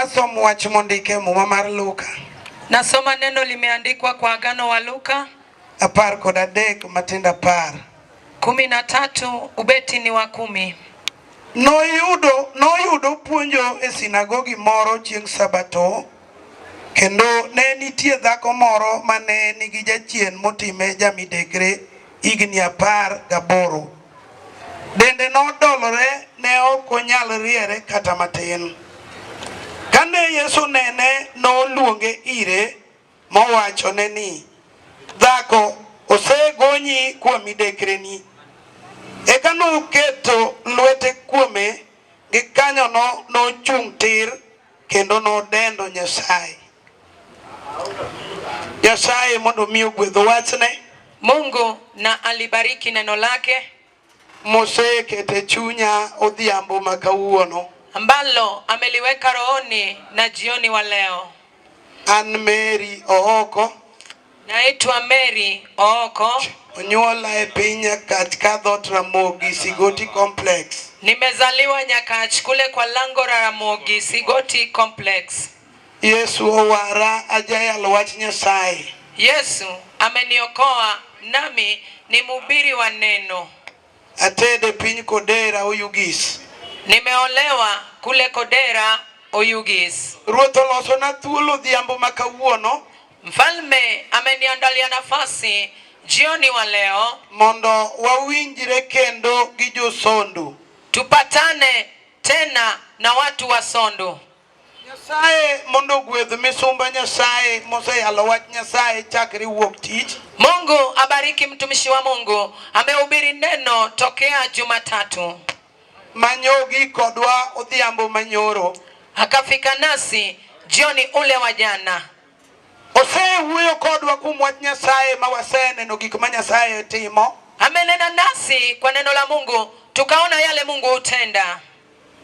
Asomo wach mondike e Muma mar Luka Nasoma neno limeandikwa kwa agano wa Luka 13 matindo 10. 13 ubeti ni wa 10. Noyudo puonjo e sinagogi moro chieng' Sabato, kendo ne nitie dhako moro mane nigi jachien motime jamidekre higni 18. Dende nodolore, ne ok onyal riere kata matin. Kane Yesu nene, noluonge ire mowachone ni, dhako, osegonyi kuom midekreni. Eka noketo lwete kuome, gikanyono nochung' tir kendo nodendo Nyasaye. Nyasaye mondo mi ogwedh wachne. Mungu na alibariki neno lake mosekete chunya odhiambo ma kawuono. ambalo ameliweka rohoni na jioni wa leo. An Mary Ooko. Naitwa Mary Ooko. Onyuola e piny Nyakach ka dhoot Ramogi Sigoti Complex. Nimezaliwa Nyakach kule kwa lango la Ramogi Sigoti Complex. Yesu owara ajayal wach Nyasaye. Yesu ameniokoa nami ni mhubiri wa neno. Atede piny Kodera Oyugis. Nimeolewa kule Kodera Oyugis. Ruoth olosona thuolo odhiambo ma kawuono. Mfalme ameniandalia nafasi jioni wa leo mondo wawinjre kendo gi josondu, tupatane tena na watu wa Sondu. Nyasaye mondo ogwedh misumba Nyasaye moseyalo wach Nyasaye chakre wuok tich. Mungu abariki mtumishi wa Mungu amehubiri neno tokea Jumatatu manyogi kodwa odhiambo manyoro, akafika nasi jioni ule wa jana. Osewuoyo kodwa kuom wach Nyasaye ma waseneno gik ma Nyasaye timo. Amenena nasi kwa neno la Mungu tukaona yale Mungu hutenda.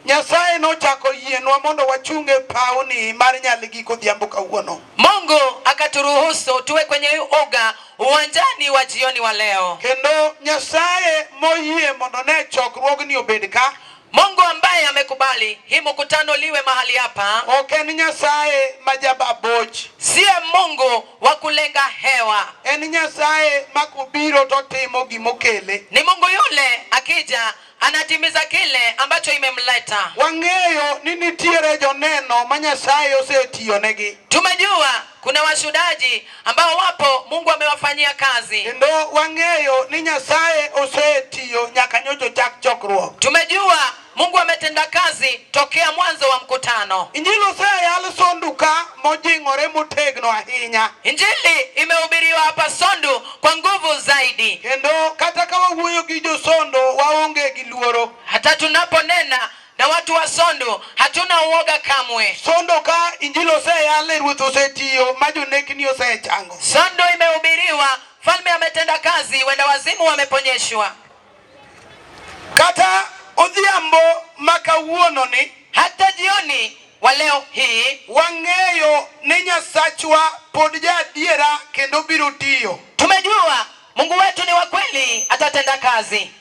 Nyasaye nochako yienwa mondo wachung' e pawni mar Nyaligi kodhiambo kawuono. Mungu akaturuhusu tuwe kwenye uga uwanjani wa jioni wa leo. Kendo Nyasaye moyie mondo ne chokruogni obed ka. Mungu ambaye amekubali hii mkutano liwe mahali hapa. Ok en Nyasaye ma jababoch. Siye Mungu wa kulenga hewa. En Nyasaye ma kobiro to timo gimokele. Ni Mungu yule akija anatimiza kile ambacho imemleta. Wang'eyo ni nitiere joneno ma Nyasaye osetiyonegi. Tumejua kuna washuhudaji ambao wapo Mungu amewafanyia kazi. Kendo wang'eyo ni Nyasaye osetiyo nyaka nyocha chak chokruok. Tumejua Mungu ametenda kazi tokea mwanzo wa mkutano. Injili oseyal Sondu ka mojing'ore motegno ahinya. Injili imehubiriwa hapa Sondu kwa nguvu zaidi. Kendo kata ka wawuoyo gi josondo waonge gi luoro. Hata tunaponena na watu wa Sondu hatuna uoga kamwe. Sondo ka injili oseyal, ruoth osetiyo ma jonekni osechango. Sondu imehubiriwa, mfalme ametenda kazi, wenda wazimu wameponyeshwa. Kata odhiambo ma kawuono ni, hata jioni wa leo hii, wang'eyo ni Nyasachwa pod jaadiera kendo biro tiyo. Tumejua Mungu wetu ni wa kweli, atatenda kazi.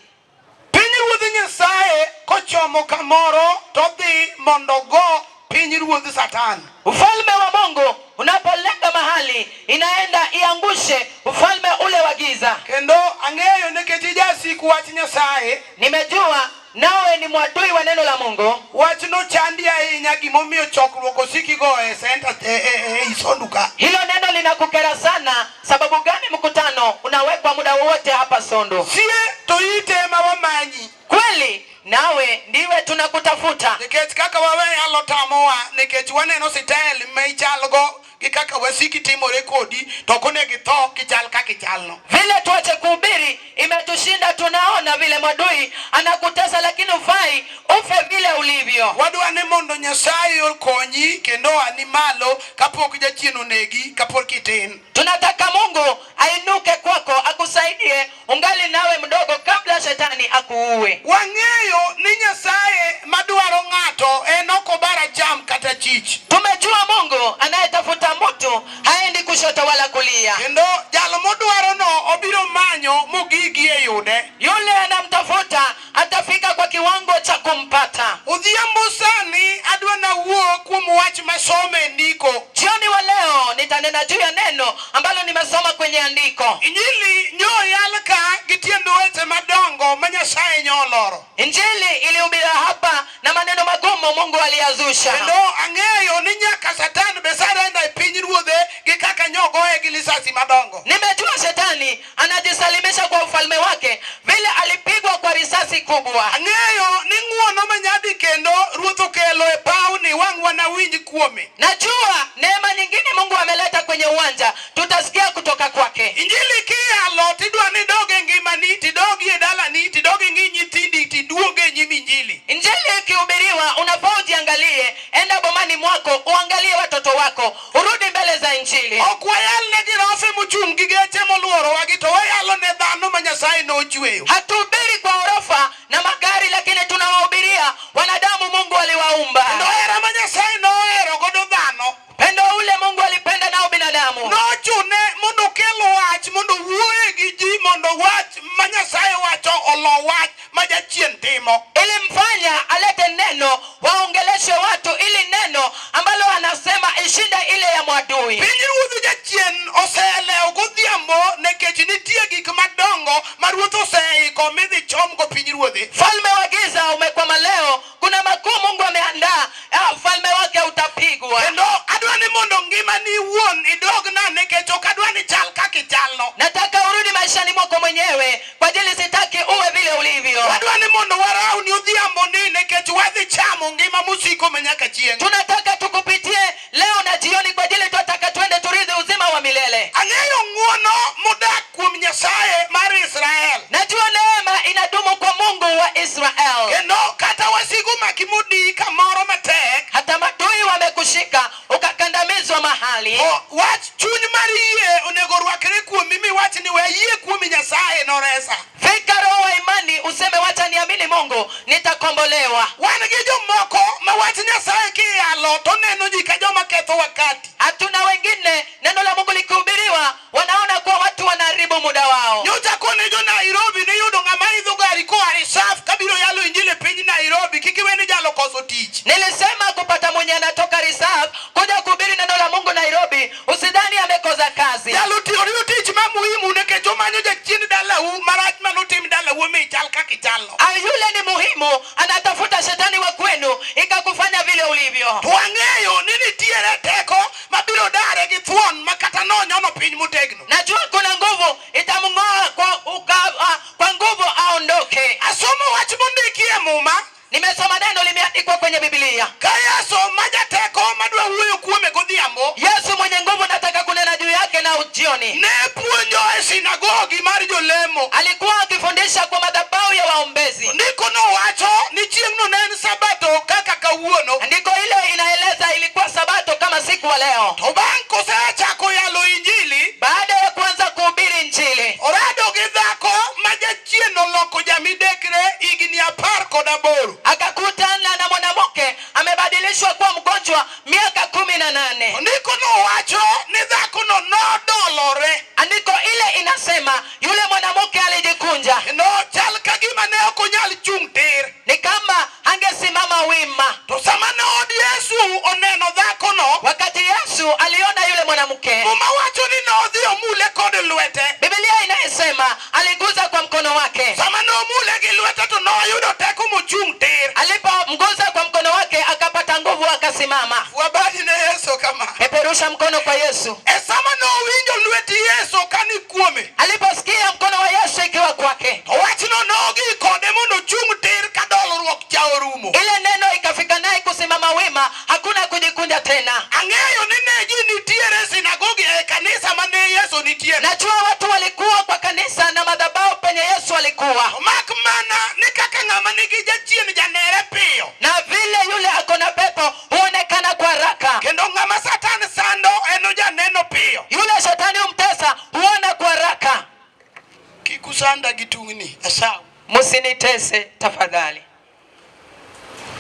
Pinyruodh Nyasaye kochomo kamoro to dhi mondo go pinyruodh Satan. Ufalme wa Mungu unapolenga mahali inaenda iangushe ufalme ule wa giza. Kendo ang'eyo nikech ijasiku wach Nyasaye. Nimejua nawe ni mwadui wa neno la Mungu. Wachno chandi ahinya gimomiyo chokruok osiki go e senta e Sondu ka. Hilo neno linakukera sana. Sababu gani mkutano unawekwa muda wote hapa Sondu? Sie to ite ema wamanyi. Kweli nawe ndiwe tunakutafuta. Nikech kaka wawe yalo tamowa, nikech waneno sitel ma ichalgo gi kaka wasiki timore kodi, to ok onego itho kichal kaka ichalno. Vile tuache kuhubiri imetushinda, tunaona vile mwadui anakutesa, lakini ufai ufe vile ulivyo. Wadwa ni mondo Nyasaye okonyi kendo oani malo kapok jachien onegi, kapok itin. Tunataka Mungu ainuke kwako akusaidie ungali nawe mdogo kabla shetani akuue. Wang'eyo ni Nyasaye madwaro ng'ato en ok obar acham kata chich. Tumejua Mungu anayetafuta mtu haendi kushoto wala kulia. Kendo jal modwaro no obiro manyo mogigi e yude. Yule anamtafuta atafika kwa kiwango cha kumpata. Odhiambo sani adwa nawuo kuom wach wach masome e ndiko. Jioni wa leo nitanena juu ya neno ambalo nimesoma kwenye andiko. Injili nyoyal ka gi tiend weche madongo ma Nyasaye nyoloro. Injili ilihubiriwa hapa na maneno magumu Mungu aliyazusha. Kendo ang'eyo ni nyaka Satan be surrender e piny ruodhe gi kaka nyogoye gi lisasi madongo. Nimejua shetani anajisalimisha kwa ufalme wake vile alipigwa kwa risasi kubwa. Ang'eyo ni ng'uono manyadi kendo ruoth okelo e pawni wang' wanawinj kuome. Najua neema nyingine Mungu ameleta kwenye uwanja, tutasikia kutoka kwake. Injili kiyalo tidwa ni idog e ngimani, tidogi e dalani, tidog ing'i nyithindi, tiduog e nyim injili. Injili ikihubiriwa, unafaa ujiangalie, enda bomani mwako uangalie watoto wako, urudi mbele za injili. Ok wayal ne girofe mochung' gi geche moluorowagi to wayalo ne dhano ma Nyasaye nochweyo. Hatuhubiri kwa orofa na magari, lakini tunawahubiria wanadamu Mungu aliwaumba. Kendo hera ma Nyasaye nohero godo dhano Pendo ule Mungu alipenda nao binadamu, nochune mondo okel wach mondo owuoye gi ji mondo wach ma Nyasaye wacho olo wach ma jachien timo. ilimfanya alete neno waongeleshe watu, ili neno ambalo anasema ishinde ile ya mwadui. Piny ruodh jachien oselewo godhiambo nikech nitie gik madongo ma ruoth oseiko midhi chomgo piny ruodhe. Falme wa giza umekwama leo, kuna makuu Mungu ameandaa, ufalme wake utapigwa. Kendo adwa ni mondo ngimani iwuon idogna nikech ok adwa ni chal kaka ichalno. Nataka urudi maishani mwako mwenyewe, kwa ajili sitaki uwe vile ulivyo. Adwa ni mondo warawni odhiambo ni nikech wadhi chamo ngima mosiko manyaka chieng'. Tunataka tukupitie leo na jioni, kwa ajili tunataka twende turithi uzima wa milele. Ang'eyo ng'uono modak kuom Nyasaye mar Israel. Najua neema inadumu kwa Mungu wa Israel. Kendo kata wasigu maki modii kamoro matek, Hata madui wamekushika ukakandamizwa mahali, to wach chuny mar yie onego orwakre kuomi miwach ni we ayie kuom Nyasaye noresa. fika roho wa imani useme, wacha niamini Mungu nitakombolewa. Wan gi jomoko ma wach Nyasaye kiyalo to neno ji ka joma ketho wakati. Hatuna wengine, neno la Mungu likihubiriwa wanaona kuwa watu wanaharibu muda wao. Nyocha kone jo Nairobi niyudo ng'ama idho gari koa Reserve kabiro yalo injili e piny Nairobi kik iwe ni jalo koso tich. Nilisema kupata mwenye anatoka reserve kuja kuhubiri neno la Mungu Nairobi, usidhani amekosa kazi. Jalo tiyo tich ma muhimu nikech omanyo jachien dalau marach manotim dalau omiyo ichal kaka ichalno. Yule ni muhimu, anatafuta shetani wa kwenu ikakufanya vile ulivyo. To wang'eyo ni nitiere teko mabiro dare gi thuon ma kata nonyono piny motegno. Najua kuna nguvu itamng'oa kwa nguvu aondoke. Asomo wach mondiki e Muma Nimesoma neno limeandikwa kwenye Biblia. ka Yesu ma jateko madwa wuoyo kuome godhiambo Yesu mwenye nguvu nataka kunena juu yake na jioni. ne puonjo e sinagogi mar jolemo. Alikuwa akifundisha kwa madhabahu ya waombezi. Ndiko nowacho ni chieng'no ne en sabato kaka kawuono. Andiko ile inaeleza ilikuwa sabato kama siku wa leo. To bang' kosechako yalo injili, Baada ya kuanza kuhubiri Injili, orado gi dhako ma jachien oloko jamidekre higni 18. akakutana na mwanamke amebadilishwa kuwa mgonjwa miaka 18. Ndiko nowacho ni dhakono nodolore. Andiko ile inasema yule mwanamke alijikunja, Kendo chal ka gima ne ok onyal chung' tir. ni kama angesimama wima. To sama ne od Yesu oneno dhakono, Wakati Yesu aliona yule mwanamke, Muma wacho ni nodhi omule kod lwete. Biblia inayesema aliguza kwa mkono wake. Sama nomule gi lwete to noyudo teko mochung' tir. Alipomguza kwa mkono wake akapata nguvu, akasimama. Wabadi ne Yesu kama. Peperusha mkono kwa Yesu. E sama nowinjo lwet Yesu kani kuome, Aliposikia mkono wa Yesu ikiwa kwake, to wachno nogi kode mondo ochung' tir ka dolruok cha orumo. ile neno ikafika naye kusimama wima, hakuna kujikunja tena. Ang'eyo ni ne ji nitiere e sinagogi e kanisa mane Yesu nitiere. Najua watu walikuwa kwa kanisa na madhabahu penye Yesu alikuwa, To mak mana ni kaka ng'ama nigi jachien janere piyo. na vile yule ako na pepo huonekana kwa haraka, Kendo ng'ama Satan sando en ojaneno piyo. yule shetani humtesa huona kwa haraka. Kik usanda gi tungni, asaw. Msinitese tafadhali.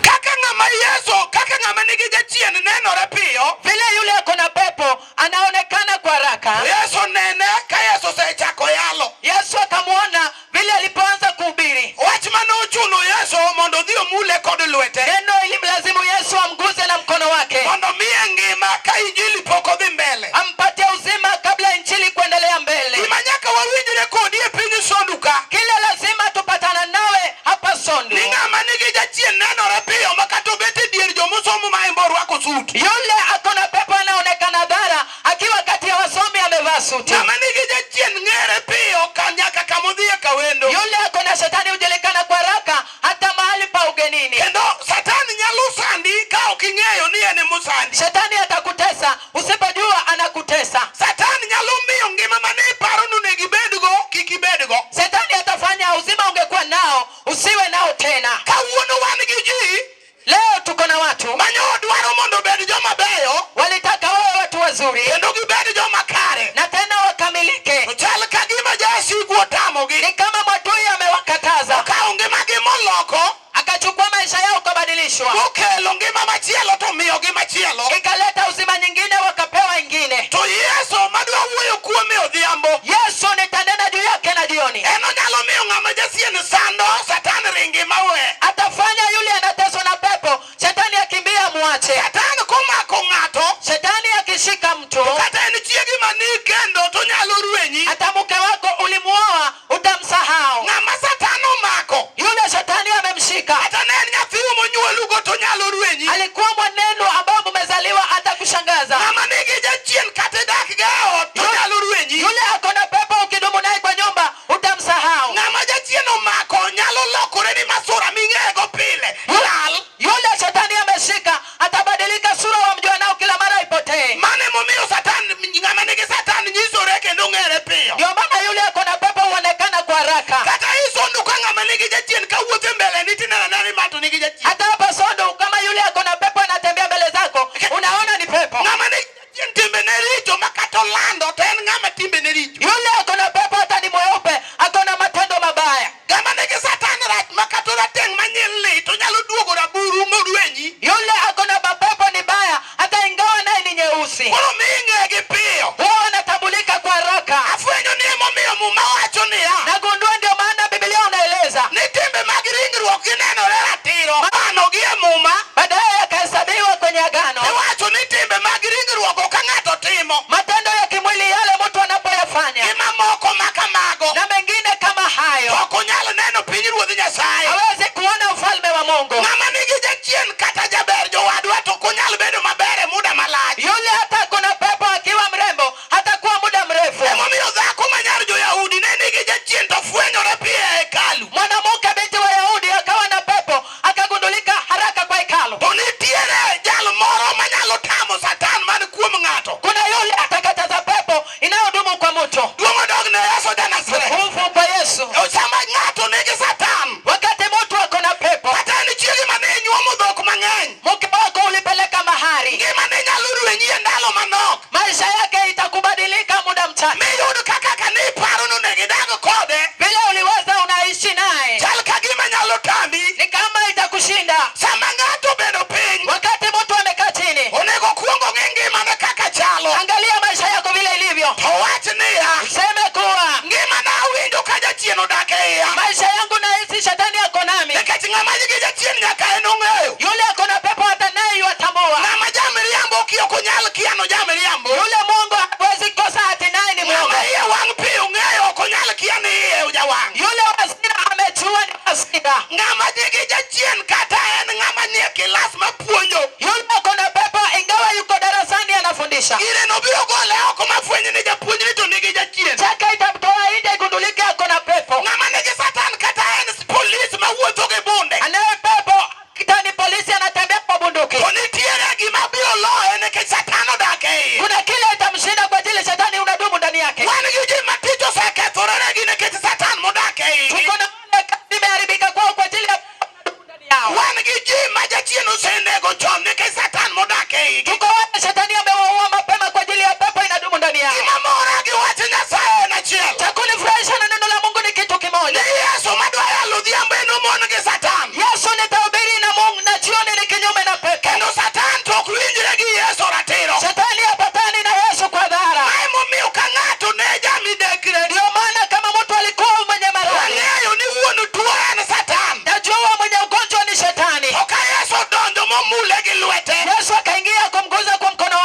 Kaka ng'ama Yesu, kaka ng'ama nigi jachien nenore piyo, Vile yule ako na pepo anaonekana kwa haraka. Yesu nene ka Yesu osechako yalo. Yesu akamwona vile alipoanza kuhubiri. Wach mane ochuno Yesu mondo odhi omule kod lwete. Neno ilimlazimu Yesu amguze na mkono wake Mondo mi ngima ka injili pok odhi mbele. Ampatie uzima kabla injili kuendelea mbele. Gima nyaka wawinjre kodi e piny Sondu ka. Kile lazima tupatana nawe hapa Sondu. Ni ng'ama nigi jachien nenore piyo ma kata obet e dier jomosomo ma en be orwako sut. Yule akona pepo anaonekana dhara akiwa kati ya wasomi amevaa suti. Ng'ama nigi jachien ng'ere piyo ka nyaka kamodhiye kawendo. Yule akona shetani hujulikana kwa haraka hata mahali pa ugenini. Kendo Satan nyalo sandi ka ok ing'eyo ni en emosandi. Shetani atakutesa usipojua anakutesa. Satan nyalo miyo ngima mane iparo ni onego ibedgo kik ibedgo. Shetani atafanya uzima ungekuwa nao usiwe nao tena. Kawuono wan gi ji Leo tuko na watu manyo dwaro mondo obed joma beyo walitaka wawe watu wazuri kendo gibed joma kare. na tena wakamilike. To chal ka gima jasigu otamogi. Ni kama mwadui amewakataza, Okawo ngimagi moloko akachukua maisha yao ukabadilishwa, mokelo ngima machielo to miyogi machielo. ikaleta uzima nyingine, wakapewa ingine. To Yesu madwa wuoyo kuome odhiambo Yesu nitanena juu yake na jioni, en onyalo miyo ng'ama jachien sando Satan ringi mawe. atafanya yule anateswa na pepo, shetani akimbia mwache. Satan komako ng'ato Shetani akishika mtu, kata en chiegi mani kendo to nyalo rwenyi. hata mke wako ulimuoa utamsahau. Ng'ama Satan omako Yule shetani amemshika, kata ne en nyathiu monyuolugo to nyalo rwenyi. alikuwa mwanenu ambao mumezaliwa, atakushangaza. Ng'ama nigi jachien kata idak go e ot to nyalo rwenyi. Yule akona pepo, ukidumu naye kwa nyumba utamsahau. Ng'ama jachien omako nyalo lokore ni masura ming'eyego pile lal. Yule shetani ameshika atabadilika sura, wamjua nao kila mara ipotee. Mano emomiyo Satan ng'ama nigi Satan nyisore kendo ng'ere piyo. Ndio maana yule akona pepo huonekana kwa haraka. Kata isondo ka ng'ama nigi jachien kawuotho e mbele ni tineno anena ni ma to nigi jachien. Hata hapa Sondu, kama yule akona pepo anatembea mbele zako, unaona ni pepo. Ng'ama nigi jachien timbene richo ma kata olando to en ng'ama timbene richo. Yule akona pepo hata ni mweupe, akona matendo mabaya. Ng'ama nigi Satan rach ma kata orateng' manyilni to nyalo duogo raburu morwenyi. Yule akona mapepo ni baya, hata ingawa naye ni nyeusi, Koro mi ing'egi piyo. huwa wanatambulika kwa haraka. Afwenyo ni emomiyo Muma wacho niya Nagundua, ndio maana Biblia unaeleza ni timbe mag ringruok ginenore ratiro. Mano gi e Muma baadaye yakahesabiwa kwenye agano. iwacho ni timbe mag ringruok ok ng'ato timo. Matendo ya kimwili yale mtu anapoyafanya Gi mamoko ma kamago na mengine kama hayo, ok onyal neno pinyruodh Nyasaye. hawezi kuona ufalme wa Mungu. Ng'ama nigi jachien kata jaber jowadwa to ok onyal bedo maber e muda malach. Yule hata kuna pepo akiwa mrembo hatakuwa muda mrefu. Emomiyo dhako ma nyar jo-Yahudi ne nigi jachien to fwenyore piyo e hekalu. Mwanamke binti wa Yahudi akawa na pepo akagundulika haraka kwa hekalu. To nitiere jal moro manyalo tamo Satan man kuom ng'ato. Kuna yule atakataza pepo inayodumu kwa mtu. Duong' odog ne Yesu ja-Nazareth. Ufu kwa Yesu. Sama ng'ato nigi Satan Wakati mtu ako na pepo, kata en chiegi mane inyuomo dhok mang'eny, mke wako ulipeleka mahari, ngimane nyalo rwenyi e ndalo manok. maisha yake itakubadilika muda mchache. Miyud kaka kane iparo ni onego idag kode Vile uliwaza unaishi naye chal ka gima nyalo tami. ni kama itakushinda. Sama ng'ato obedo piny, Wakati mtu amekaa chini, onego okuong ong'i ngimane kaka chalo. angalia maisha yako vile ilivyo, To wach niya, useme kuwa ngimana awinjo ka jachien odak e iya. maisha yangu nahisi shetani ako nami. Nikech ng'ama nigi jachien nyaka en ong'eyo. Yule ako na pepo hata naye yuatambua. Ng'ama jamiriambo kia ok onyal kia nojamiriambo. Yule Mungu hawezi kosa hati naye ni Ng'ama Mungu. iye wang' piyo ong'eyo ok onyal kia ni iye jawang'. Yule hasira amejua ni hasira. Ng'ama nigi jachien kata en ng'ama nie kilas mapuonjo. Yule ako na pepo ingawa yuko darasani anafundisha. Gire no biro gole oko mafweny ni japuonjni to nigi jachien. Chaka itamtoa nje igundulike ako na pepo. Ng'ama nigi Satan kata en polis mawuotho gi bunde. Anaye pepo kitani polisi anatembea kwa bunduki. To nitiere gima biro loye nikech Satan odak e iye. Kuna kile itamshinda kwa ajili shetani unadumu ndani yake. Wan gi ji ma tich osekethore negi nikech Satan modak e igi. Tuko na wale kazi imeharibika kwao kwa ajili ya unadumu ndani yao. Wan gi ji ma jachien osenego chon nikech Satan modak e igi. Tuko wale shetani amewaua mapema kwa ajili ya pepo inadumu ndani yao. Gima mora gi wach Nyasaye en achiel. Cha kunifurahisha na neno la Mungu ni kitu kimoja. Ni Yesu madwa yalo odhiambo en omon gi Satan. Yesu nitahubiri na Mungu na jioni ni kinyume na pepo. Kendo Satan to ok winjre gi Yesu ratiro. Shetani hapatani na Yesu kwa dhara. Ma emomiyo ka ng'ato ne jamidekre, Ndio maana kama mtu alikuwa mwenye maradhi, wang'eyo ni wuon tuo en Satan. najua mwenye ugonjwa ni shetani. To ka Yesu odonjo momule gi lwete, Yesu akaingia kumguza kwa mkono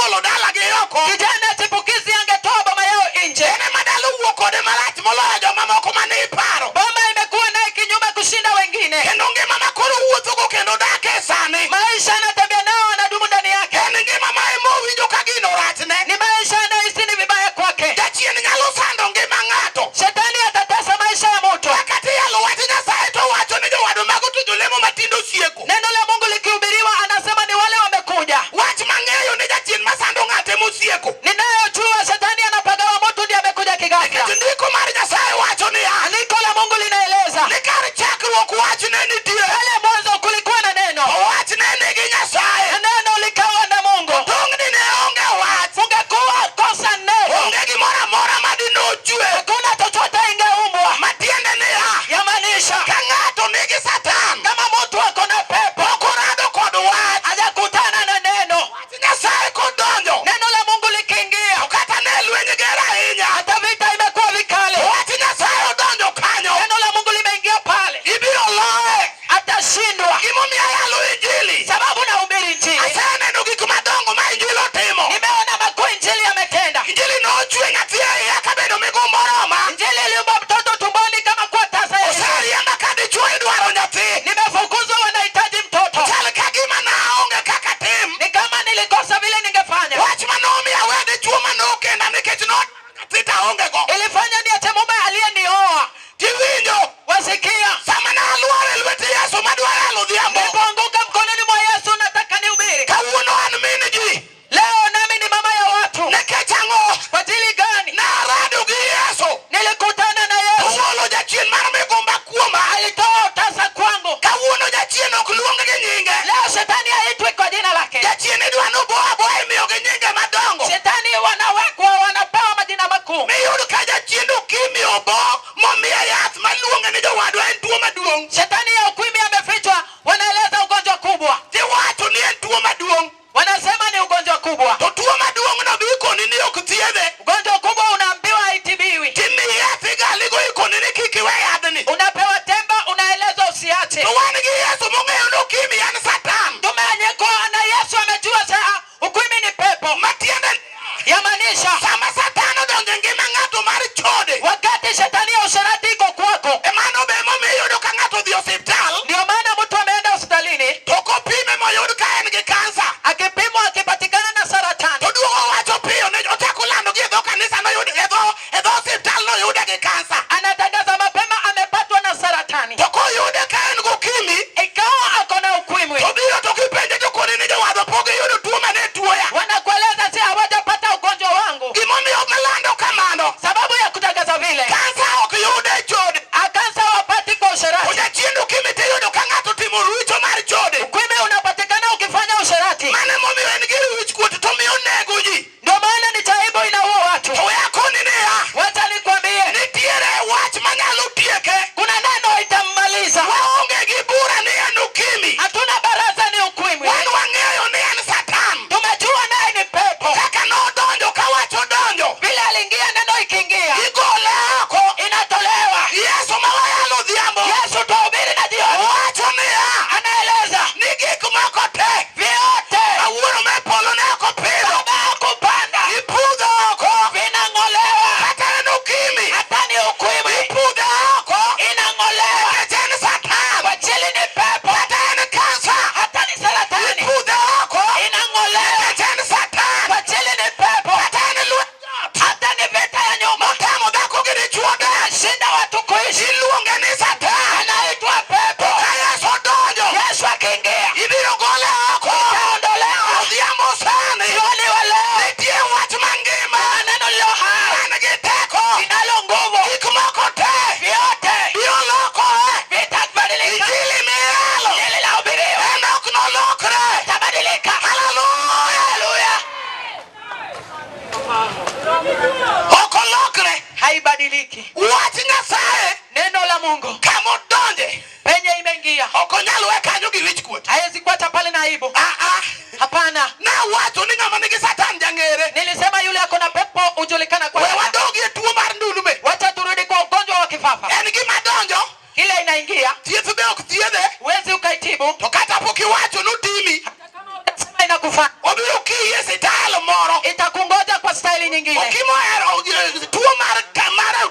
golo dalagi oko. Kijana chipukizi angetoa boma yao nje. En ema dala owuok kode marach moloyo jomamoko mane iparo. Boma imekuwa naye kinyume kushinda wengine. Kendo ngima ma koro wuothogo kendo dak e sani. Maisha anatembea nao, anadumu ndani yake. En ngima ma ema owinjo ka gino rachne. Ni maisha anahisi ni vibaya kwake. Jachien nyalo sando ngima ng'ato. Shetani atatesa maisha ya mtu. Wakati yalo wach Nyasaye to wacho ni jowadu mago to jolemo matindo sieko. Neno la Mungu likihubiriwa, anasema ni wale wamekuja. Wach mang'eyo ni jachien masando ng'ato emosieko. Ninayojua shetani anapagawa mtu ndiye amekuja kighafla. Nikech ndiko mar Nyasaye wacho niya, Andiko la Mungu linaeleza ni kar chakruok wach ne nitie. pale mwanzo kulikuwa na neno, To wach ne nigi Nyasaye. na neno likawa na Mungu. Tungni ne onge wach. Ungekuwa kosa neno, Onge gimoro amora ma dinochwe. hakuna chochote ingeumbwa. Matiende niya, Yamaanisha ka ng'ato nigi Satan, kama mtu ako na pepo pok orado kod wach. hajakutana na neno, Wach Nyasaye kodonjo, neno la Mungu likiingia, to kata ne lweny ger ahinya, hata vita imekuwa vikali, to wach Nyasaye odonjo kanyo, neno la Mungu limeingia pale, ibiro loye. atashindwa. Gimomiyo ayalo Injili, Sababu nahubiri Injili, aseneno gik madongo ma Injili otimo. nimeona makuu Injili ametenda. Injili nochwe nyathi e iya kabedo migumba oroma. Injili iliumba mtoto tumboni kama kuwa tasa ya Yesu. Oseriemba ka dichuo idwaro nyathi. Nimefukuzwa, wanahitaji mtoto. Chal ka gima naonge kaka tim. Ni kama nilikosa vile ningefanya. Wach manomiyo awe dichuo manokenda nikech nodwaro nyathi to aonge go. Ilifanya niache mume aliyenioa. Tiwinjo, Wasikia, sama nalwar e lwet Yesu madwaro yalo odhiambo. nilipoanguka mkononi mwa Yesu, nataka nihubiri Kawuono an min ji. leo, nami ni mama ya watu. Nikech ang'o? Kwa ajili gani? Narado gi Yesu. Nilikutana na Yesu, Ogolo jachien mar migumba kuoma. alitoa utasa kwangu. Kawuono jachien ok luong gi nyinge. Leo shetani haitwi kwa jina lake. Jachien idwa nobo aboa imiyo gi nyinge madongo. Shetani wanawekwa, wanapewa majina makuu. Miyud ka jachiend ukimi obo momiye yath maluonge ni jowadwa en tuo maduong'. Shetani ya ukimwi amefichwa, wanaeleza ugonjwa kubwa, Tiwacho ni en tuo maduong'. wanasema ni ugonjwa kubwa. To tuo maduong' no be ikoni ni ok thiedhe. Ugonjwa kubwa unaambiwa haitibiwi, Timiyi yath igaligo ikoni ni kik iwe yadhni. unapewa temba, unaelezwa usiache. To wan gi Yesu mong'eyo ni ukimi en Satan. Tumeanyikwa na Yesu amejua saa ukimwi ni pepo, Matiende yamaanisha sama Satan odonjo e ngima ng'ato mar chode. wakati shetani ya usherati iko kwako, Emano be emomiyo iyudo ka ng'ato odhi osiptal ndio maana mtu ameenda hospitalini to kopime moyud ka en gi kansa. akipimwa, akipatikana na saratani, To duogo wacho piyo ne ochako lando gi e dho kanisa noyud e dho osiptal noyude gi kansa. anatangaza mapema amepatwa na saratani, To koyude ka en gokimi ikawa ako na ukimwi, to biro to kipenje to koni ni jowadwa pok giyudo tuo mane tuoya. wanakueleza si hawajapata ugonjwa wangu. Gimomiyo malando kamano, Sababu ya kutangaza vile, kansa ok yude e chode. akansa wapati kwa To usherati. jachiend ukimi tiyudo ka ng'ato timo richo mar chode. Ukimwi unapatikana ukifanya usherati, Mano emomiyo en gir wichkuot to miyo nego ji. ndio maana ni chaibu inaua watu. To we akoni niya, Wacha nikwambie, nitiere wach manyalo tieke. kuna neno itammaliza. Waonge gi bura ni en ukimi. Hatuna baraza ni ukimwi, Wan wang'eyo ni en Satan. tumejua naye ni pepo. Kaka nodonjo ka wach odonjo, Vile aliingia neno ikiingia igole oko. inatolewa. Yesu ma wayalo odhiambo Yesu twahubiri na jioni, owacho niya, anaeleza ni gik moko te vyote ma wuoro me polo ne ok opidho, baba kupanda ipudho oko. vinang'olewa, Kata en ukimi, hata ni ukimwi ipudhe oko. inang'olewa. Nikech en Satan, Kwa ajili ni pepo, kata en kansa, hata ni saratani ipudhe oko. inang'olewa. Nikech en Satan, Kwa ajili ni pepo, kata en lweny ot hata ni vita ya nyumba motamo dhako gi dichuo dak, shinda watu kuishi, iluonge ni Satan. anaitwa pepo. Ka Yesu odonjo, Yesu akiingia ibiro gole oko. itaondolewa. Odhiambo sani Jioni wa leo nitie wach mangima neno lililo hai man gi teko. linalo nguvu, Gik moko te vyote biro lokore. vitabadilika. Injili miyalo Injili inahubiriwa en ok nolokre. itabadilika. Haleluya! Haleluya! Ok olokre. Haibadiliki. Wach Nyasaye Neno la Mungu kamodonje penye imeingia ok onyal we kanyo gi wichkuot. haiwezi kuacha pale na aibu. Ah, ah. Hapana, Nawacho ni ng'ama nigi Satan jang'ere. nilisema yule ako na pepo hujulikana kwa We jina. wadogie tuo mar ndulume. Wacha turudi kwa ugonjwa wa kifafa. En gima donjo, Kile inaingia thieth be ok thiedhe. huwezi ukaitibu, To kata pok iwacho notimi, hata kama utasema inakufaa, obiro kiyi e sital moro. Itakungoja kwa staili nyingine. Okimohero tuo mar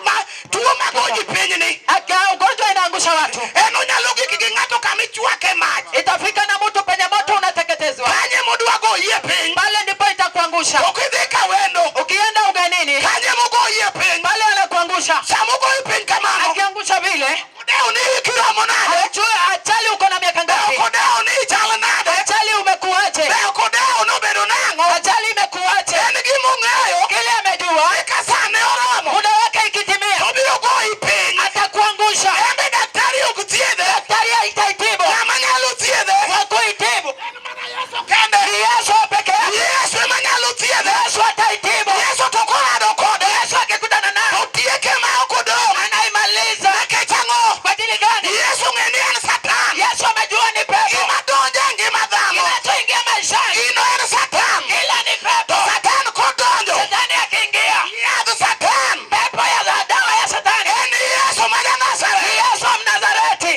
mar tuo magoji pinyni. Aka ugonjwa inaangusha watu. En onyalo gik gi ng'ato kama ichwake mach. Itafika na mtu penye moto unateketezwa. Kanye modwa goyie piny. Pale ndipo itakuangusha. To kidhi kawendo. Ukienda ugenini. Kanye mogoyie piny. Pale anakuangusha. Sama ogoyi piny kamano. Akiangusha vile. Odewo ni kiromo nade. Hajui ajali uko na miaka ngapi. Ok odewo ni ichal nade. Ajali umekuaje. Be ok odewo nobedo nang'o. Ajali imekuaje. En gima ong'eyo. Kile amejua. Ni ka sane oromo. Muda wake ikitimia. To obiro goyi piny. Atakuangusha. En be daktari ok thiedhe. Daktari haitaitibu. Ng'ama nyalo thiedhe. Wakuitibu. En mana Yesu kende. Ni Yesu peke yake. Yesu ema nyalo thiedhe. Yesu ataitibu. Yesu to korado kode. Yesu akikutana naye. To tieke ma ok odong'. Anaimaliza. Nikech ang'o? Kwa ajili gani? Yesu ng'e ni en Satan. Yesu amejua ni pepo. Gima donjo e ngima dhano. Kinachoingia maishani. Gino en Satan. Kila ni pepo. To Satan kodonjo. Shetani akiingia. Yadh Satan. Pepo ya dawa ya Shetani. En Yesu ma ja-Nazareth. Ni Yesu Mnazareti.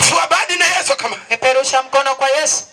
Swabadi ne Yesu kama. Peperusha mkono kwa Yesu.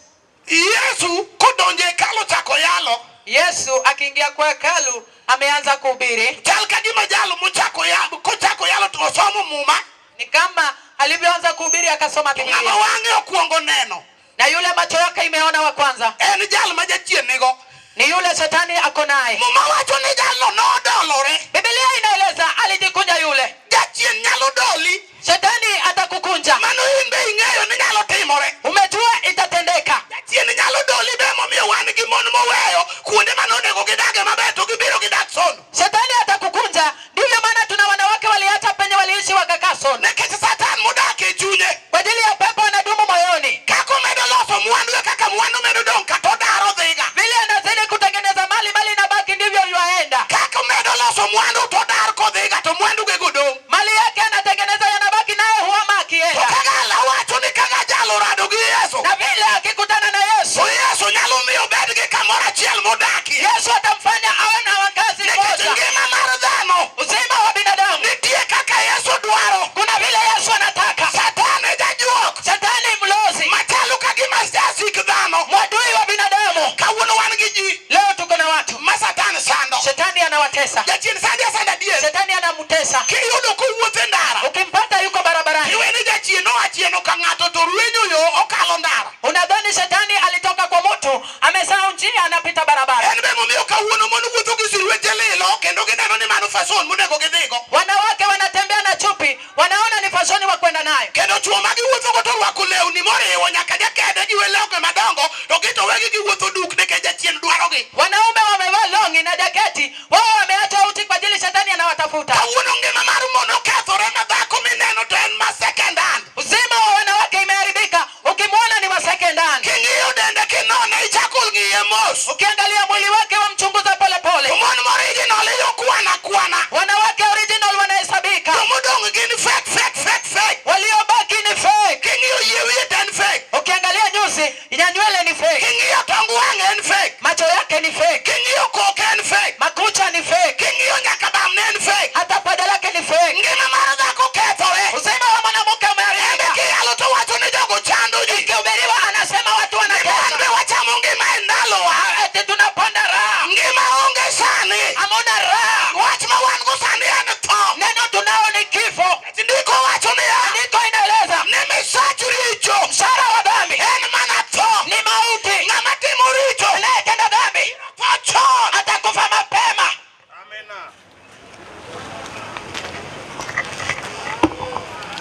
Yesu kodonjo e hekalu ochako yalo. Yesu akiingia kwa hekalu ameanza kuhubiri. Chal ka gima jalo mochako yalo kochako yalo to osomo muma. Ni kama alivyoanza kuhubiri akasoma Ng'ama Biblia. wang'e okuongo neno. Na yule macho yake imeona wa kwanza En jal ma jachien nigo. ni yule shetani ako naye. Muma wacho ni jalno nodolore. Biblia inaeleza alijikunja yule. Jachien nyalo doli. Shetani atakukunja. Mano in be ing'eyo ni nyalo timore. Umejua itatendeka. Jachien nyalo doli be momiyo wan gi mon moweyo kuonde mane onego gidage maber to gibiro gidak sono. Shetani atakukunja. Ndivyo maana tuna wanawake waliacha penye waliishi wakakaa sono. Nikech Satan modak e chunye. Kwa ajili ya pepo anadumu moyoni. Kaka omedo loso mwandu e kaka mwandu medo dong' kata odaro dhiga. Vile anazidi kutengeneza mali, mali inabaki ndivyo yuaenda. Kaka omedo loso mwandu to odar kodhiga to mwandu gego dong'. Mali yake anatengeneza yanabaki naye huama To akienda. kaka wacho ni kaka jalo orado gi Yesu. Na vile akikutana na Yesu, To Yesu nyalo miyo obed gi kamoro achiel modakie. Yesu atamfanya awe na wakazi Nikech moja. ngima mar dhano Uzima wa binadamu nitie kaka Yesu dwaro. kuna vile Yesu anataka. Satan e jajuok Shetani mlozi, machalo ka gima jasik dhano. mwadui wa binadamu. Kawuono wan gi ji Leo tuko na watu, ma Satan sando. shetani anawatesa, Jachien sandi asanda adier. shetani anamtesa. Kiyudo kowuotho e ndara. Ukimpata yuko barabarani, Iwe ni jachien oa chien ka ng'ato to rwenyo yo okalo ndara. unadhani shetani alitoka kwa mtu, amesahau njia, anapita barabara. En be momiyo kawuono mon wuotho gi sirueche lilo kendo gineno ni mano fason monego gidhigo. Wanawake wanatembea na chupi, wanaona ni fashoni wa kwenda nayo. Kendo chuo ma giwuothogo to orwako lewni moriwo nyaka jakede giwe lewni madongo to gito wegi giwuotho duk nikech jachien dwarogi. Wanaume wamevaa longi na jaketi, wao wameacha uchi kwa ajili shetani anawatafuta. Kawuono ngima mar mon okethore ma dhako mineno to en ma second hand. Uzima wa wanawake imeharibika, ukimwona ni wa second hand. King'iyo dende kinone ichako ng'iye mos. Ukiangalia mwili wake wamchunguza polepole. To mon moriginal iyo kwana kwana. Wanawake original wanahesabika, To modong' gin fake fake fake fake. waliobaki ni fake. King'iyo yie wiye to en fake. Ukiangalia nyuzi ya nywele ni fake, King'iyo tong wang'e en fake. macho yake ni fake, King'iyo koke en fake. makucha ni fake, King'iyo nyaka bamne en fake. hata paja lake ni fake. Ngima mar dhako kethore. Uzima wa mwanamke En be umeharibika. kiyalo to wacho ni jogo chando ji. Ikihubiriwa anasema watu Wan wanateswa, be wachamo ngima e ndalowa. eti tunaponda raha, Ngima onge sani. hamuna raha. Wach ma wan go sani en tho. Neno tunao ni kifo. Ndiko wacho niya. Andiko inaeleza Ni misach richo. mshahara wa dhambi En mana tho. ni mauti. Ng'ama timo richo. Anayetenda dhambi Tho chon. atakufa mapema.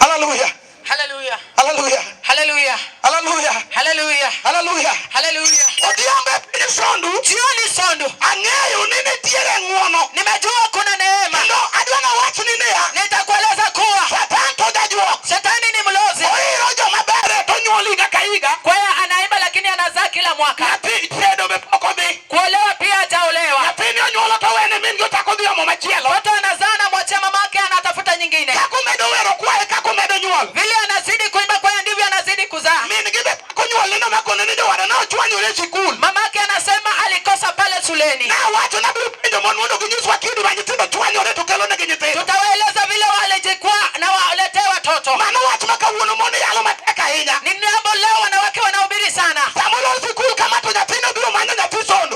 Hallelujah. Haleluya, Hallelujah. haleluya, Hallelujah. haleluya, Hallelujah. haleluya. Odhiambo e piny Sondu. Jioni Sondu, Ang'eyo ni nitiere ng'uono. nimejua kuna neema. Kendo adwa nawachni niya. Nitakueleza kuwa Satan to jajuok. shetani ni mlozi. Oiro joma ber to nyuol higa ka higa. Kwaya anaimba lakini anazaa kila mwaka. Nyathi tedo be pok odhi. Kuolewa pia hajaolewa. Nyathini onyuolo to wene min gi ochako dhi omo machielo. Mtoto anazaa na mwachia mamake, anatafuta nyingine. Kaka omedo wero kwaye kaka omedo nyuol. Vile anazidi kuimba kwaya ndivyo anazidi kuzaa. Min gi be pok onyuol nino makone ni jowada ne ochwanyore e sikul. Mamake anasema alikosa pale shuleni. Nawacho nabiro penjo mon mondo ginyiswa kidi ma nyithindo chwanyore to kelonegi nyithindo. Tutawaeleza vile walijikwaa na waletee watoto. Mano wach ma kawuono mon yalo matek ahinya. Ni jambo leo wanawake wanahubiri sana. Sama olor sikul kama to nyathino biro manyo nyathi sondo.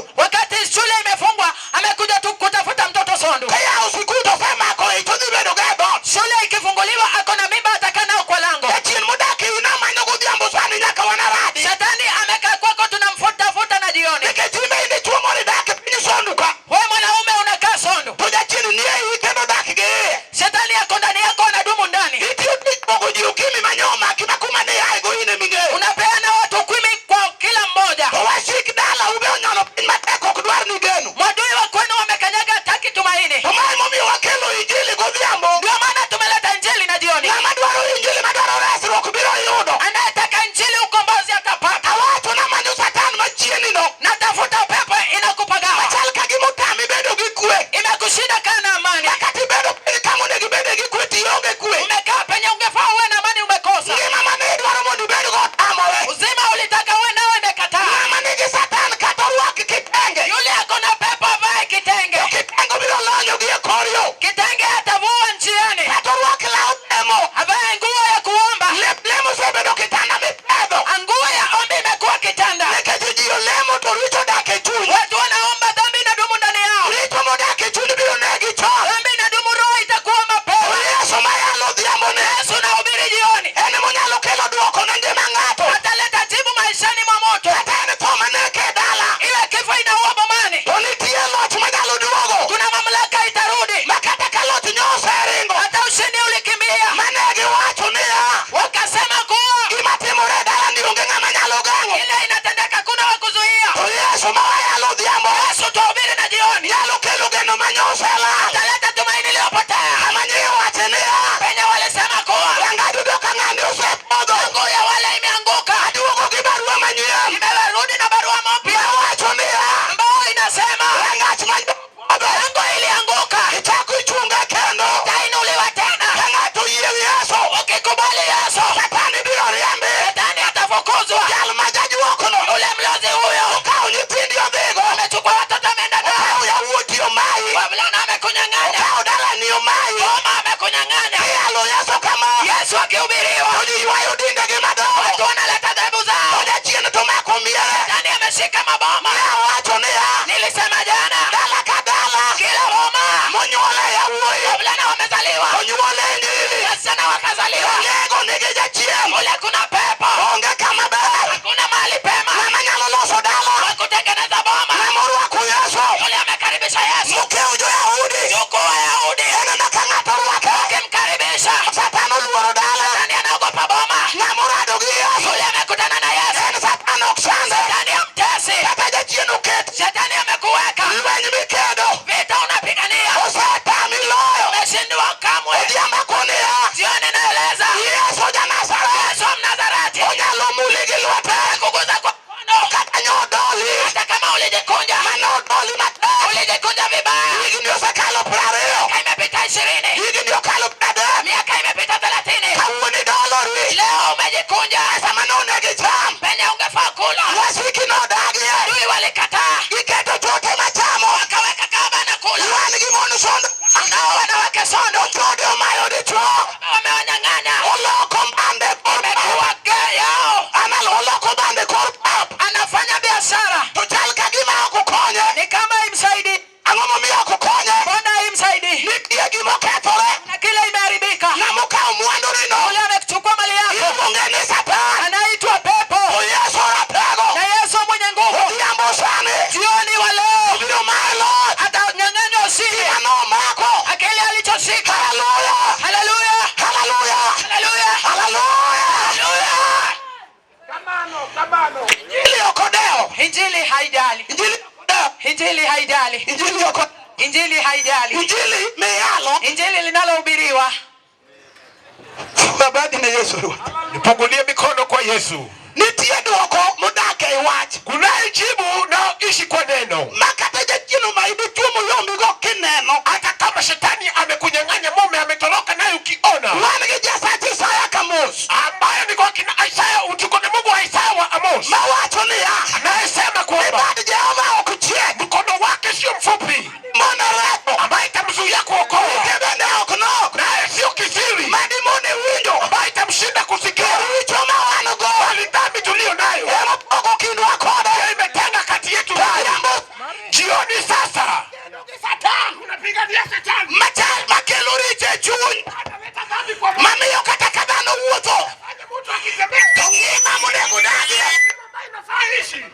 inasema Rangach ma lango ilianguka, ichako ichunge kendo. itainuliwa tena. Ka ng'ato oyie gi Yesu, Ukikubali Yesu, Satan ibiro riembi. shetani atafukuzwa. Jal ma jajuokno Ule mlozi huyo okawo nyithindi odhigo, amechukua watoto ameenda nao, okawo yawuoti omayi, wavulana amekunyang'anya, okawo dalani omayi. boma amekunyang'anya. Iyalo Yesu kama, Yesu akihubiriwa, to ji ywayo dindegi madongo, watu wanaleta dhehebu to zao. jachien to mako miere. Shetani ameshika maboma. Ne awacho niya, Nilisema jana, dala ka dala kila boma monyuole yawuoyi wavulana wamezaliwa, onyuole nyiri, wasichana wakazaliwa. ongego nigi jachien, Kule kuna pepo, onge kama ber. hakuna mahali pema Ng'ama nyalo loso dala, wa kutengeneza boma. ng'ama orwako Yesu, Yule amekaribisha Yesu, mokewo jo-Yahudi, jukuu Wayahudi, oneno ka ng'ato orwake, ukimkaribisha Satan oluoro dala. shetani anaogopa boma. Ng'ama orado gi Yesu, Yule amekutana na Yesu, en Satan ok chande. shetani hamtesi. Kata jachien oket Shetani amekuweka lweny mikedo, vita, unapigania osetami loyo. umeshindwa kamwe. Odhiambo akoniya, Jioni naeleza Yesu ja-Nazareth Yesu Mnazareti onyalo muli gi lwete, kuguza kwa mkono, kata nyodoli hata kama ulijikunja, manodoli matek. ulijikunja vibaya. Higni osekalo 20, Miaka imepita 20, higni okalo 30, miaka imepita 30, kawuono idolori. leo umejikunja Pesa mane onego icham, penye ungefaa kula. wasiki nodagie, Adui walikataa, giketo chote machamo. wakaweka kaba na kula. Wan gi mon sondo, Nao wanawake sondo chode omayo dichuo, wamewanyang'anya, oloko bande kor pap, imekuwa gari yao. oloko bande kor pap, Anafanya biashara to chal ka gima ok okonye. ni kama imsaidii. Ang'o momiyo ok okonye? Mbona imsaidii? Nitie gima okethore, Na kile imeharibika, ng'ama okawo mwandunino yule amechukua mali yako iluonge ni Satan. anaitwa pepo, To Yesu ratego, na Yesu mwenye nguvu odhiambo sani jioni wa leo obiro maye loch, atanyang'anywa ushindi gima nomako. akili alichoshika. Haleluya, Haleluya, haleluya, haleluya, haleluya. haleluya! Injili ok odewo, Injili haijali, Injili ok odewo, injili haijali, Injili ok odewo. injili haijali. Injili miyalo Injili linalohubiriwa babadi ne Yesu Ruoth. Nipungulie mikono kwa Yesu. Nitie dwoko modak ei wach Kunaye jibu naoishi kwa neno. ma kata jachien omayi dichuo moyombigo kineno. Hata kama shetani amekunyang'anya mume, ametoroka naye ukiona, Wan gi Jasach Isaya Kamos ambayo ni kwa kina Isaya, tuko na Mungu wa Isaya wa Amos mawacho niya, anayesema kwamba bad Jehova ok chiek mkono wake sio mfupi mondo reso, ambaye itamzuia kuokoa, ite bende ok nok naye sio kisiri madimone winjo ambaye itamshinda kusikia, richo ma wan go bali dhambi tuliyo nayo emopogo kindwa kode. ndiyo imetenga kati yetu naye. Odhiambo Jioni sasa Satan tunapigania shetani, machal makelo richo e chuny analeta dhambi kwa mtu, mamiyo kata ka dhano wuotho fanya mtu akitembea to ngima monego dagie ngima ambayo inafaa ishi.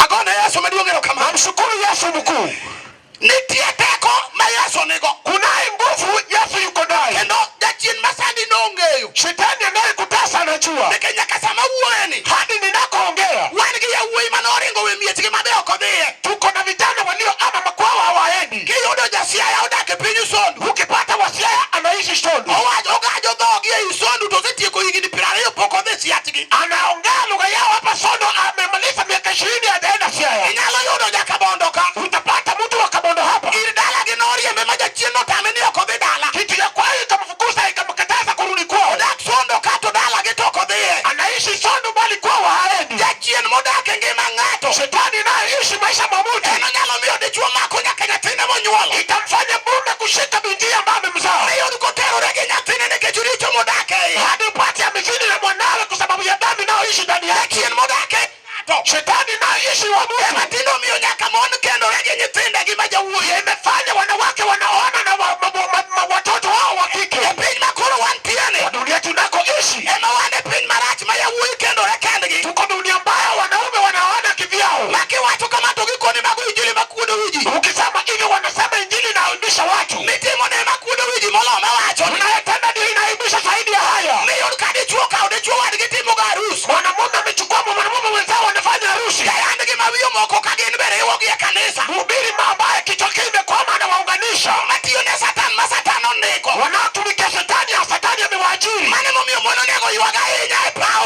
Agone Yesu maduong' erokamano. Namshukuru Yesu mkuu. Nitie teko ma Yesu nigo Kunaye nguvu Yesu yuko naye. kendo jachien masandi nong'eyo Shetani anayekutesa anajua. nikech nyaka sama wuoyeni Hadi ninakoongea wan gi yawuoyi manoringo we miechgi mabe ok odhiye. tuko na vijana walioama makwao hawaendi. Kiyudo jasiaya odak e piny Sondu Ukipata wasiaya anaishi Sondu, owacho ogajo dhogi ei Sondu to osetieko higni 20 pok odhi siachgi. anaongea lugha yao hapa Sondu, amemaliza miaka 20 hajaenda Siaya. Inyalo yudo nyakabondo ka Utapata mtu wa Kabondo hapa, ir dalagi noriembe ma jachien notame ni ok odhi dala. kitu ya kwayo ikamfukuza ikamkataza kurudi kwao. Odak Sondo ka to dalagi to ok odhiye. Anaishi Sondu bali kwao haendi. Jachien modak e ngima ng'ato Shetani nayeishi maisha mamutu en onyalo miyo dichuo mako nyaka nyathine monyuolo. itamfanya mume kushika binti ambaye amemzaa Miyud koterore gi nyathine nikech richo modak e iye. hadi upate amezidi na mwanawe kwa sababu ya dhambi nayoishi ndani yake. Jachien modak e ng'ato Shetani nayeishi wa ema mtu tinde omiyo nyaka mon kendore gi nyithindegi ma jawuoyi. imefanya wanawake wanaoana na watoto wao wa kike. E piny ma koro wantieni Kwa dunia tunakoishi, ema wan e piny marach ma yawuoyi kendore kendgi. tuko dunia mbaya, wanaume wanaoana kivyao. Ma kiwacho kama to gikoni mago injili makuodo wi ji. Ukisema hivyo, wanasema injili inaaibisha watu. Mitimo ne makuodo wi ji molo mawacho ni. Mnayotenda ndio inaaibisha zaidi ya haya. Miyud ka dichuo okawo dichuo wadgi timogo arus. Mwanamume amechukua mwanamume mwenzao, wanafanya harusi. Jayandgi ma wiye omoko ka gin be riwogi e kanisa. Mhubiri ambaye kichwa chake imekwama anawaunganisha Matiyo ne Satan ma Satan ondiko. wanaotumikia shetani, ya shetani amewaajiri. Mano emomiyo mon onego ywag ahinya e pap.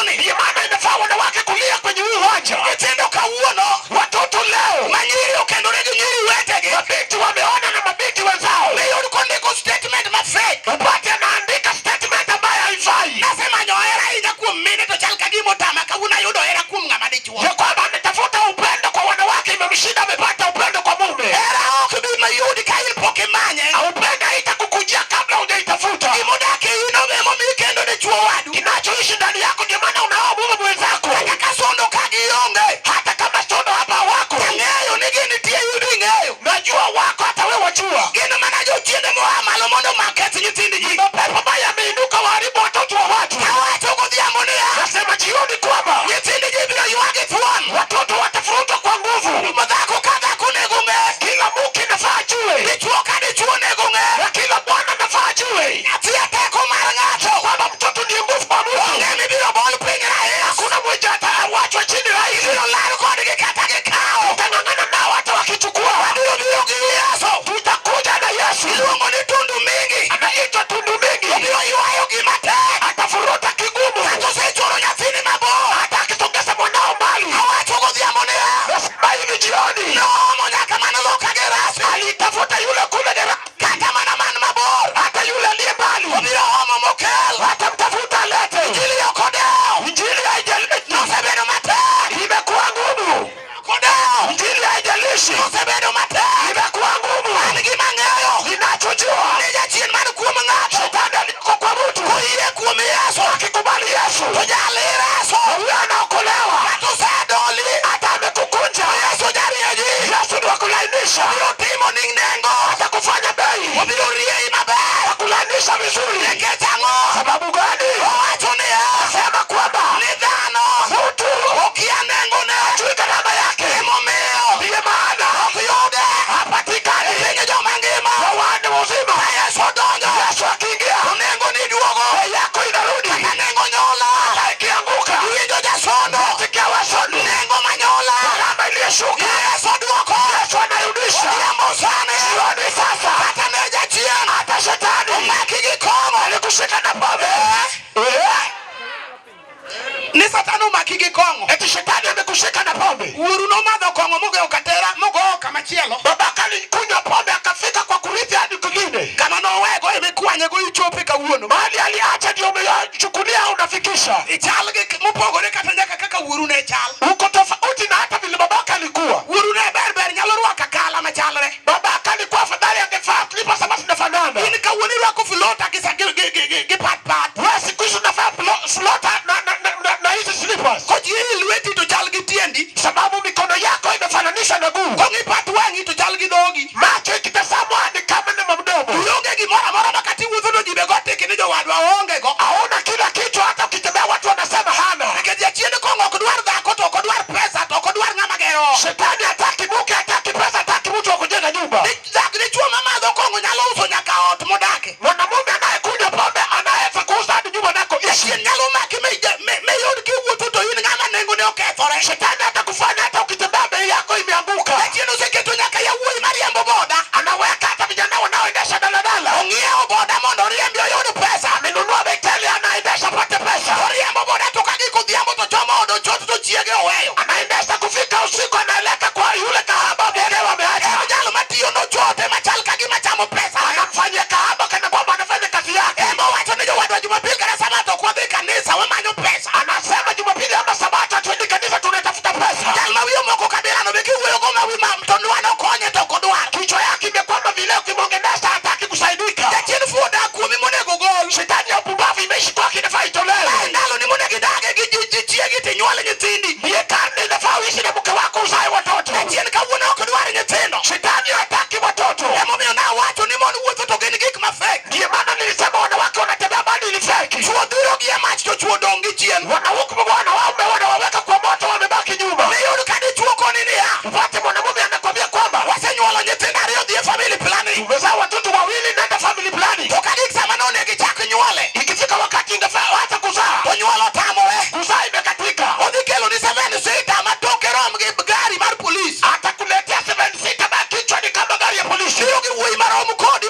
Yesu, To jali ireso. Na huyo anaokolewa. Kata osedoli. Hata amekukunja, Yesu jarieji. Yesu ni wa kulainisha. Obiro timo ning nengo. Atakufanya bei, Obiro riei maber. Atakulainisha vizuri. Nikech ang'o? Sababu gani? Owacho niya. Sema kwamba Ni dhano. Mtu Okia nengone. Hajui gharama yake. Emomiyo. Ndiye maana Ok yude. Hapatikani E piny joma ngima. kwa wana uzima. Ka Yesu odonjo. Yesu akiingia, To nengo ni duogo. Bei yako inarudi. Kata nengo nyola. Hata ikianguka, Iwinjo jasondo. Sikia wasomi, Nengo manyola. Gharama iliyoshuka, Yesu duoko. Yesu anarudisha. Odhiambo sani. Jioni sasa, Kata ne jachien. Hata shetani Omaki gi kong'o. Alikushika na pombe. Eh? Ni Satan omaki gi kong'o. Eti shetani amekushika na pombe. Wuoru nomadho kong'o mogoyo katera mogoyo kamachielo. Babaka alikunywa pombe akafika kwa kurithi hadi kwingine. Kama nowego emikwanyego ichope kawuono. Mahali aliacha ndio umeyachukulia unafikisha. Ichal gi mopogore kata nyaka kaka wuoru ne chal. Uko tofauti na hata vile babaka alikuwa. Wuoru ne ber ber nyalo rwako akala machalre. Babaka alikuwa afadhali angefaa kulipa sababu tunafanana. In kawuono irwako filota gi gi pat pat. Wewe siku hizi unavaa flota na hizi slippers. Kochieyi lweti to chal gi tiendi. Sababu mikono yako imefananishwa na guu. Kong'i pat wang'i to chal gi dhogi. Macho ikitazamwa ni kama ni mdomo. Ionge gimoro amora ma kata iwuotho to ji be go tiki ni jowadwa oonge go. Hauna kila kitu, hata ukitembea watu wanasema hana. Nikech jachien kong'o ok dwar dhako to ok odwar pesa to ok odwar ng'ama gero ot. Shetani hataki mke, hataki pesa, hataki mtu wa kujenga nyumba. Dichuo mamadho kong'o nyalo uso nyaka ot modake. Mwanamume anayekunywa pombe anaweza kuuza hadi nyumba nako ishi. Jachien nyalo maki miyud kiwuotho to in ng'ama nengone okethore. Shetani atakufanya hata ukitembea bei yako imeanguka. Jachien oseketo nyaka yawuoyi mariembo boda. Anaweka hata vijana wanaoendesha daladala. Ong'iewo boda mondo oriembi oyud pesa. Amenunua baiteli anaendesha apate pesa. Oriembo boda to ka gik odhiambo to chomo od ochot to chiege oweyo. Anaendesha kufika usiku anaeleka kwa yule kahaba mwenyewe ameacha. En jal matiyo nochote machal ka gima chamo pesa. Anamfanyia kahaba kana kwamba anafanya kazi yake. Ema owacho ni jowadwa Jumapil kata Sabato ok wadhi kanisa wamanyo pesa. Anasema Jumapili ama Sabato hatuendi kanisa tunatafuta pesa. Jal ma wiye omoko kabilano be kiwuoyo go ma wi ma to nwano konye to ok odwar. Kichwa yake imekwama vile ukimwongelesha hataki kusaidika. Jachien fuwo dak kuomi monego gol. Shetani ya upumbavu imeishi kwake inafaa itolewe. Mae ndalo ni monego idage gi ji chiegi tinywol nyithindi. Ndiye karne inafaa uishi na mke wako uzae watoto. Jachien kawuono ok dwar nyithindo. Shetani hataki watoto. Emomiyo nawacho ni mon wuotho to gin gik ma fake. Ndiye maana nilisema wanawake wanatembea bali ni fake. Chuo dhiro gi e mach to chuo dong' gi chien. Wanawake wanaume wanawaweka kwa moto wamebaki nyuma. Miyud ka dichuo koni niya. Upate mwanamume anakwambia kwamba Wasenyuolo nyithindo ariyo dhi e family planning. Tumezaa watoto wawili nenda family planning. To ka gik sama nonego ichak nyuole. Ikifika wakati ingefaa hata kuzaa. To nyuol otamore. Kuzaa imekatika. Odhi kelo ni 7 seater ma toke rom gi gari mar polis. Atakuletea 7 seater ma kichwa ni kama gari ya polisi. Biro gi wuoyi marom kodi.